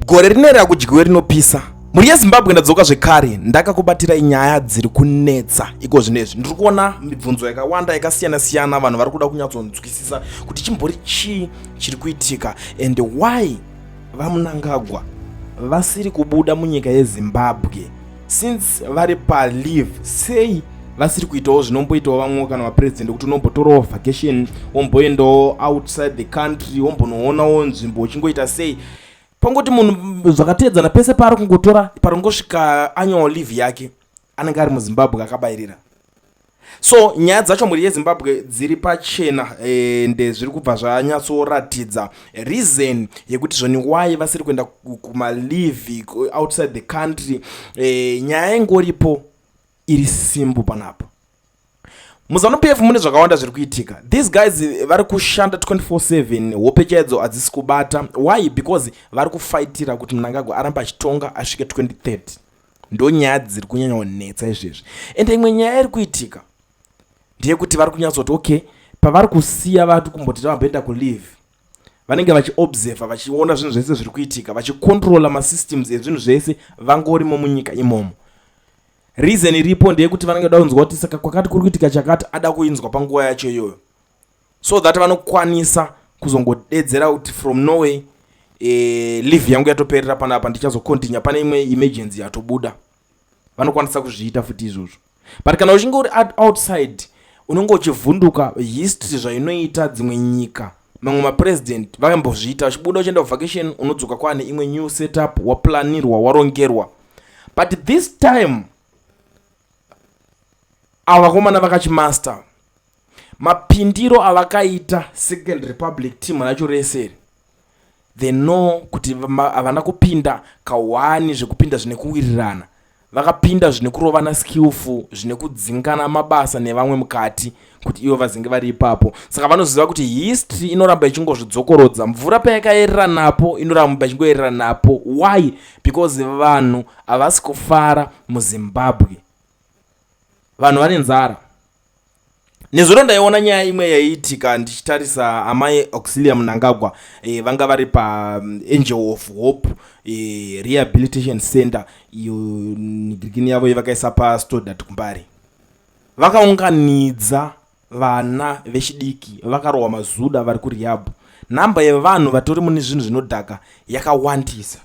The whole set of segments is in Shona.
Gore rineri hakudyiwe rinopisa. Mhuri yeZimbabwe, ndadzoka zvekare ndakakubatirai nyaya dziri kunetsa iko zvino izvi. Ndiri kuona mibvunzo yakawanda yakasiyana siyana, vanhu vari kuda kunyatsonzwisisa kuti chimbori chii chiri kuitika and why VaMnangagwa vasiri kubuda munyika yeZimbabwe since vari paleave. Sei vasiri kuitawo zvinomboitawo vamwe kana vapresident, kuti unombotorawo vacation, womboendawo outside the country, wombonoonawo nzvimbo, uchingoita sei? Pangoti munhu zvakateedzana pese paari kungotora, parongosvika annual leave yake, anenge ari muZimbabwe akabayirira. So nyaya dzacho, mhuri yeZimbabwe, dziri pachena ende zviri kubva zvanyatsoratidza reason yekuti zvoni why vasiri kuenda kumaleave outside the country. Nyaya ingoripo iri simple panapa: muZANU PF mune zvakawanda zviri kuitika. These guys vari kushanda 24/7, hope chaidzo hadzisi kubata. Why? Because vari kufaitira kuti Mnangagwa arambe achitonga asvike 2030. Ndo nyaya dziri kunyanya kunetsa izvezvi. Ende imwe nyaya iri kuitika ndeyekuti vari kunyatsoti okay, pavari kusiya vati kumboti vamboenda kuleave, vanenge vachiobserva, vachiona zvinhu zvese zviri kuitika, vachicontrola masystems ezvinhu zvese vangorimo munyika imomo. Reason iripo ndeyekuti vanenge vada kunzwa kuti saka kwakati kuri kuitika chakati, ada kuinzwa panguva yacho iyoyo, so that vanokwanisa kuzongodedzera kuti from nowhere, leave yangu yatoperera panapa, ndichazocontinue pane imwe emergency yatobuda. Vanokwanisa kuzviita futi izvozvo. But kana uchinge uri outside, unenge uchivhunduka. History zvainoita, dzimwe nyika, mamwe mapresident vakambozviita, uchibuda uchienda kuvacation, unodzoka kwaane imwe new setup, waplanirwa, warongerwa. But this time ava vakomana vakachimaster mapindiro avakaita Second Republic team racho rese. They know kuti havana kupinda kahwani zvekupinda zvine kuwirirana, vakapinda zvine kurovana skillful, zvine kudzingana mabasa nevamwe mukati kuti ivo vazenge vari ipapo. Saka vanoziva kuti history inoramba ichingozvidzokorodza. Mvura payakayerera napo, inoramba ichingoyerera napo. Why? Because vanhu havasi kufara muZimbabwe, vanhu vane nzara. Nezuro ndaiona nyaya imwe yaiitika ndichitarisa amai Auxilia Mnangagwa. Vanga vari paAngel of Hope Rehabilitation Center, iyo nigirikini yavo yavakaisa paStodart kuMbare. Vakaunganidza vana vechidiki vakarohwa mazuda vari kurehab. Nhamba yevanhu vatori mune zvinhu zvinodhaka yakawandisa,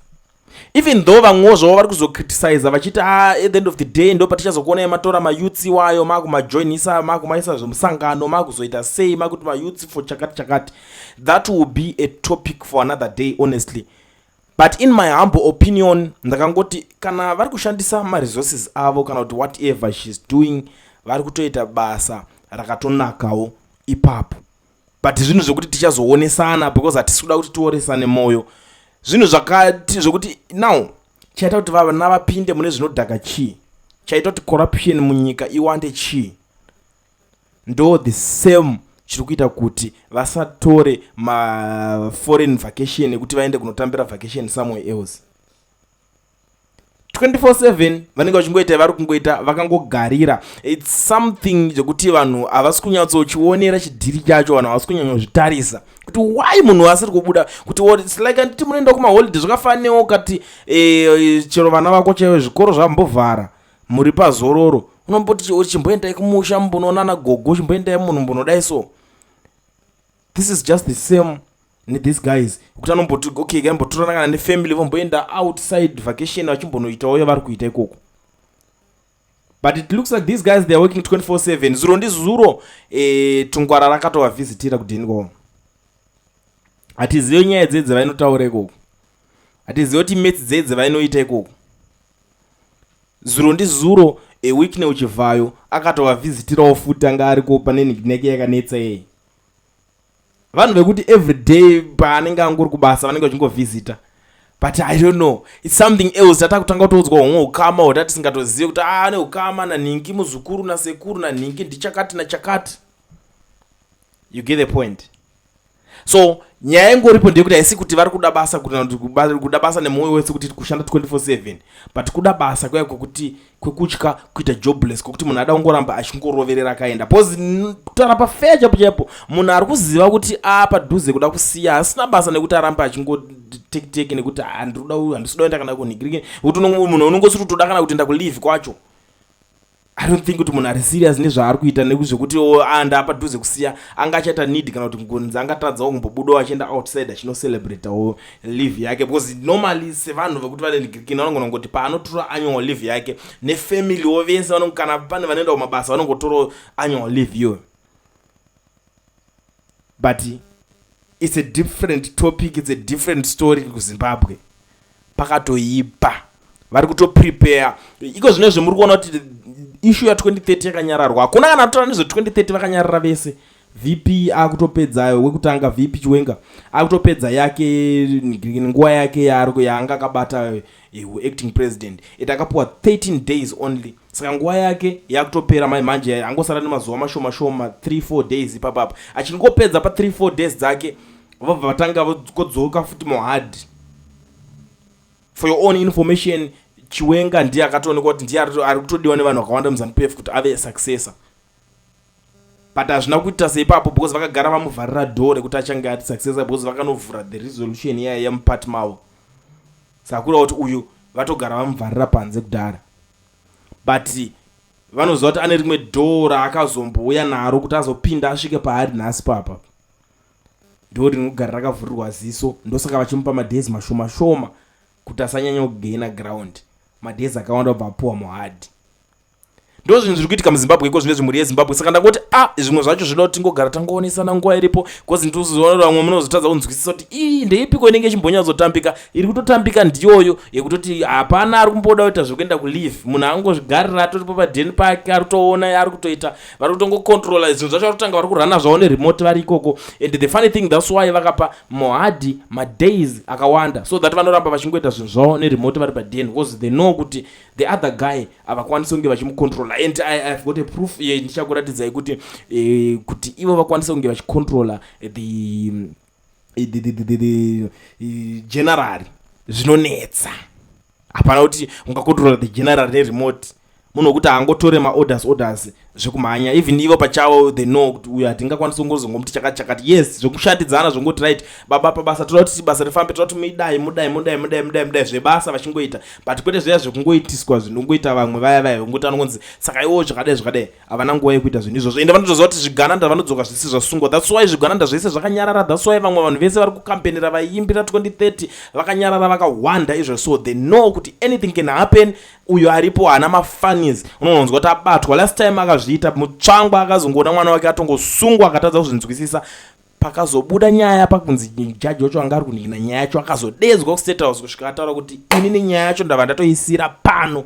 even though vamwewo zvavo vari kuzocriticiza vachiti, ah, at the end of the day ndo patichazokuonai matora mayouths iwayo, makumajoinisa, makumaisa zvemusangano, makuzoita sei, makuti mayouths for chakati chakati. That will be a topic for another day, honestly. But in my humble opinion, ndakangoti kana vari kushandisa maresources avo kana kuti whatever she's doing, vari kutoita basa rakatonakawo ipapo. But zvinhu zvekuti tichazoonesana, because hatisi kuda kuti tioresane mwoyo. Zvinhu zvakati zvekuti now chaita kuti vana vapinde mune zvinodhaka chii? Chaita kuti corruption munyika iwande chii? Ndo the same chiri kuita kuti vasatore maforeign vacation ekuti vaende kunotambira vacation somewhere else. 24/7 vanenge vachingoita, vari kungoita vakangogarira. It's something zvekuti vanhu havasi kunyatsochionera chidhiri chacho, vanhu havasi kunyanyozvitarisa kuti why munhu asiri kubuda. Kuti it's like anditi munoenda kumaholiday, zvakafanewo kati chero vana vako chaivo, zvikoro zvambovhara, muri pazororo, unomboti chimboendai kumusha, mumbonoonana gogo, chimboendai munhu mbonodai. So this is just the same nethese guys, kuti anomboti okay, kambotorana kana nefamily, vomboenda outside vacation, vachimbonoitawo yavari kuita ikoko. But it looks like these guys, they are working 24/7. Zuro ndizuro Tungwara rakatovavhizitira kudheni kwavo. Hatizive nyaya dzedze vainotaura ikoko, hatizive kuti metsi dzedze vainoita ikoko. Zuro ndizuro eWicknell Chivayo akatovavhizitirawo futi, anga ariko pane neke yakanetsa yei. Vanhu vekuti every day paanenge angori kubasa vanenge vachingovhizita. But I don't know, it's something else. Tata kutanga kutoudzwa humwe ukama hwata tisingatozivi kuti a ane ukama nanhingi, muzukuru nasekuru nanhingi, ndichakati nachakati. You get the point. So nyaya ingoripo ndeyekuti haisi kuti vari kuda basa, kuti kuda basa nemwoyo wese, kuti kushanda 24/7, but kuda basa kuya kwekuti kwekutya kuita jobless, kwekuti munhu ada kungoramba achingoroverera akaenda. Because kutaura pafair chaipo chaipo, munhu ari kuziva kuti apadhuze kuda kusiya, asina basa nekuti arambe achingotekiteki, nekuti handisi kuda kuenda kana kunhingiriki, nekuti munhu unongosiri kutoda kana kutoenda kuleave kwacho. I don't think kuti munhu ari serious nezvaari kuita, nekuzvekuti anda padhuze kusiya, anga achaita need kana kuti ngonzi angatadzawo kumbobudawo achienda outside achinocelebratawo leave yake. Because normally sevanhu vekuti vane ndigirikini, vanogona kungoti paanotora annual leave yake nefamilywo vese, kana pane vanoenda kumabasa, vanongotorawo annual leave iyoyo. But it's a different topic, it's a different story. KuZimbabwe pakatoipa, vari kutoprepare iko zvino. Zvemuri kuona kuti issue ya2030 yakanyararwa, hakuna kana kutora nezve2030, vakanyarara vese. VP akutopedza wekutanga, VP Chiwenga akutopedza yake nguva yake yaanga akabata acting president. It akapiwa 13 days only, saka nguva yake yakutopera mai manje, angosara nemazuva mashoma shoma, 3 4 days ipapapa. Achingopedza pa3 4 days dzake, vabva vatanga kodzoka futi Mohadi. For your own information, Chiwenga ndiye akatoonekwa kuti ndiye ari kutodiwa nevanhu vakawanda muZANU PF kuti ave successor, but hazvina kuita seipapo because vakagara vamuvharira door rekuti achange ati successor, because vakanovhura the resolution iyaya yemupati mavo. Saka kureva kuti uyu vatogara vamuvharira panze kudhara, but vanoziva kuti ane rimwe door raakazombouya naro kuti azopinda asvike paari nhasi papa, ndo rinogara rakavhurirwa ziso. Ndosaka vachimupa madays mashoma shoma kuti asanyanya kugaina ground. Madays akawanda kubva apuwa Mohadi. Ndo zvinhu zviri kuitika muZimbabwe iko zvine zvimhuri yeZimbabwe. Saka ndangoti a zvimwe zvacho zvinoda kuti tingogara tangoonesana nguva iripo, because ndinozoona vamwe munozotadza kunzwisisa kuti ii ndeipiko inenge ichimbonyatsotambika. Iri kutotambika ndiyoyo yekutoti hapana ari kumboda kuita zvekuenda kuleave. Munhu angozvigarira atoripo padheni pake, ari kutoona ari kutoita, vari kutongocontrola zvinhu zvacho, vari kutanga vari kurana zvavo neremote vari ikoko. And the funny thing, that's why vakapa Mohadi madays akawanda, so that vanoramba vachingoita zvinhu zvavo neremote vari padheni, because they know kuti the other guy havakwanisi kunge vachimucontrola. And I've got a proof ndichakuratidzai kuti ivo vakwanise kunge vachicontrola the general zvinonetsa. Hapana kuti ungacontrola the general neremote. Munhu wekuti haangotore maorders orders zvekumhanya. Even ivo pachavo they know kuti uyu hatingakwanisi kungozongomuti chakati chakati. Yes, zvekushandidzana zvongoti right baba, pabasa toda kuti basa rifambe, toda kuti mudai mudai mudai mudai mudai mudai, zvebasa vachingoita, but kwete zviya zvekungoitiswa zvinongoita vamwe vaya vaya vengoti anongonzi saka iwowo zvakadai zvakadai. Havana nguva yekuita zvinhu izvozvo, ende vanotoziva kuti zvigananda vanodzoka zvisi zvasungwa. That's why zvigananda zvese zvakanyarara. That's why vamwe vanhu vese vari kukampenera vaiimbira 2030 vakanyarara vakawanda izvo. So they know kuti anything can happen. Uyo aripo haana mafunnies, unononzwa kuti abatwa. Last time akazviita Mutsvangwa, akazongoona mwana wake atongosungwa, akatadza kuzvinzwisisa. Pakazobuda nyaya pakunzi jaji wacho anga ari kunhikina nyaya yacho akazodedzwa kuState House kusvika ataura kuti inini nyaya yacho ndava ndatoisira pano.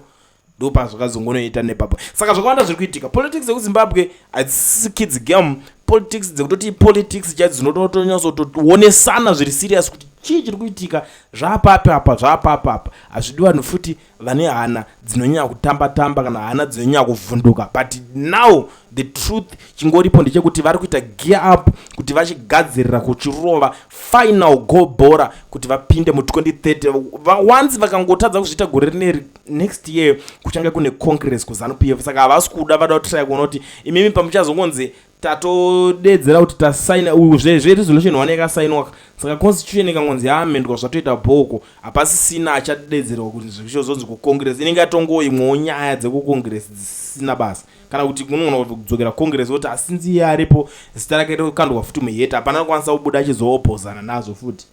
Ndo pazvakazongonoita nepapo. Saka zvakawanda zviri kuitika. Politics dzekuZimbabwe hadzisi kids game. Politics dzekutoti politics chaidzo dzinotonyatsotoonesa zviri serious kuti chii chiri kuitika, zvapapi apa, zvapapi apa. Hazvidi vanhu futi vane hana dzinonyanya kutamba tamba kana hana dzinonyanya kuvhunduka. But now the truth chingoripo ndechekuti vari kuita gear up kuti vachigadzirira kuchirova final go bhora kuti vapinde mu2030. Once vakangotadza kuzviita gore rineri, next year kuchange kune congress kuZANU PF. Saka havasi kuda, vada kutraya kuona kuti imimi pamuchazongonzi tatodedzera kuti tasaina zveresolution 1 yakasainwa, saka constitution ikangonzi yaamendwa, zvatoita bhoko, hapasisina achadedzerwa kuti zvichozonzi kucongress. Inenge yatongo imwewo nyaya dzekucongress dzisina basa, kana kuti kunogona kudzokera congress woti asinzi iye aripo, zita rake rokandwa futi muheta, hapana anokwanisa kubuda achizoopozana nazvo futi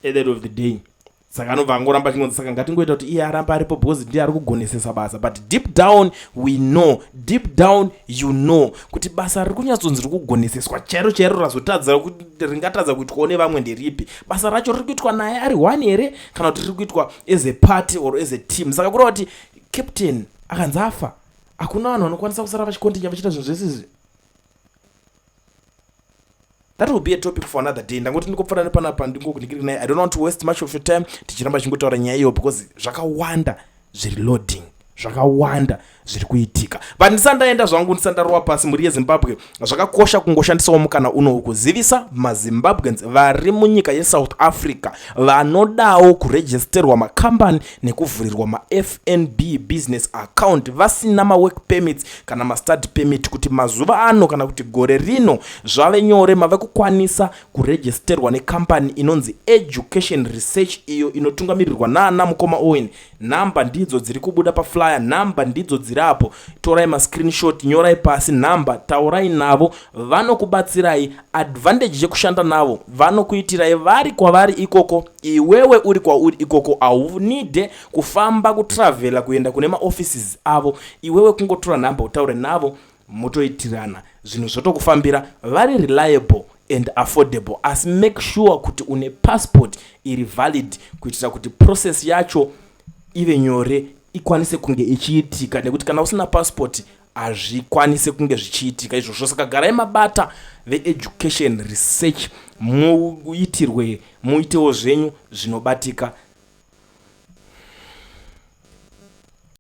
at the end of the day. Saka anobva angoramba achingonzi saka ngatingoita kuti iye aramba aripo because ndiye ari kugonesesa basa. But deep down we know, deep down you know kuti basa riri kunyatsonzi riri kugoneseswa chairo chairo razotadza ringatadza kuitwawo nevamwe nderipi? Basa racho riri kuitwa naye ari one here, kana kuti riri kuitwa as a party or as a team? Saka kureva kuti captain akanzi afa, hakuna vanhu vanokwanisa kusara vachikontinya vachiita zvinhu zvese izvi. That will be a topic for another day. Ndangoti ndingopfuura nepanapa, ndingokunikiri naye. I don't want to waste much of your time tichiramba chichingotaura nyaya iyo, because zvakawanda zviri loading, zvakawanda. Zviri kuitika, but ndisati ndaenda zvangu, ndisati ndarova pasi, mhuri yeZimbabwe, zvakakosha kungoshandisawo mukana unowu kuzivisa maZimbabweans vari munyika yeSouth Africa vanodawo kuregisterwa makambani nekuvhurirwa maFNB business account vasina mawork permits kana mastudy permit, kuti mazuva ano, kana kuti gore rino, zvave nyore. Mave kukwanisa kuregisterwa nekambani inonzi Education Research, iyo inotungamirirwa naana mukoma Owen. Nhamba ndidzo dziri kubuda paflyer, nhamba ndidzo dziri apo. Torai mascreenshot, nyorai pasi nhamba, taurai navo, vanokubatsirai. Advantage yekushanda navo, vanokuitirai vari kwavari ikoko. Iwewe uri kwauri ikoko, haunide kufamba, kutravhela kuenda kune maoffices avo. Iwewe kungotora nhamba, utaure navo, motoitirana zvinhu, zvotokufambira. Vari reliable and affordable, asi make sure kuti une passport iri valid kuitira kuti process yacho ive nyore, ikwanise kunge ichiitika, nekuti kana usina passport hazvikwanisi kunge zvichiitika izvozvo. Saka garai mabata veEducation Research, muitirwe, muitewo zvenyu zvinobatika.